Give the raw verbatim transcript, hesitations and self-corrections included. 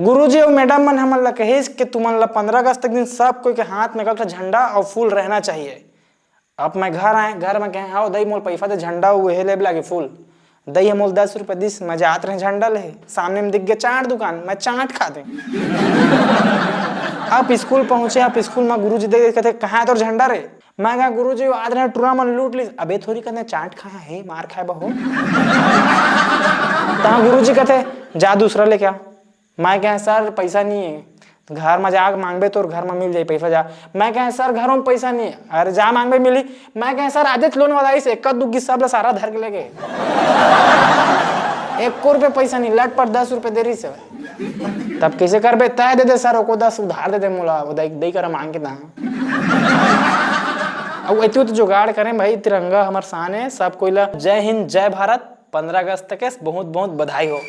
गुरुजी अउ मैडम मन हमन ला कहिस कि तुमन ला पंद्रह अगस्त के दिन सब कोई के हाथ में एक ठो झंडा अउ फूल रहना चाहिए। अब मैं घर आए, घर में कहे, "हाव दई, मोल पैसा दे, झंडा अउ उहे लेब लागे फूल।" दई ह मोल दस रुपये दिस, मैं जात रहे झंडा ले, सामने में दिख गया चाट दुकान, मैं चाट खा दे। अब स्कूल पहुंचे, अब स्कूल में गुरुजी देख के कहते, "कहाँ है तोर झंडा रे?" मैं कहा, "गुरुजी, आज रहे टूरा मन लूट लिस।" "अबे थोड़ी कहते चाट खाया है, मार खाए बहो।" तहाँ गुरुजी कहते, "जा दूसरा लेके आ।" मैं कहे, "सर, पैसा नहीं है।" "घर में जा मांगबे, तोर घर में मिल जाई पैसा, जा।" मैं कहे, "सर, घरों में पैसा नहीं है।" "अरे जा मांगबे, मिली।" मैं कहे, "सर, आदेच लोन वाला आइस, एक दू गिस सब ला सारा धर के ले गए। एक रुपये पैसा नहीं, लट पर दस रुपये दे रही से।" "तब कैसे करबे?" "तय दे दे सर, ओको दस उधार दे दे मोला, वो दई, दई करा मांग के ना।" अब एतु तो जुगाड़ करें भाई, तिरंगा हमर शान है, सब कोई ला जय हिंद, जय भारत। पंद्रह अगस्त के बहुत बहुत बधाई हो।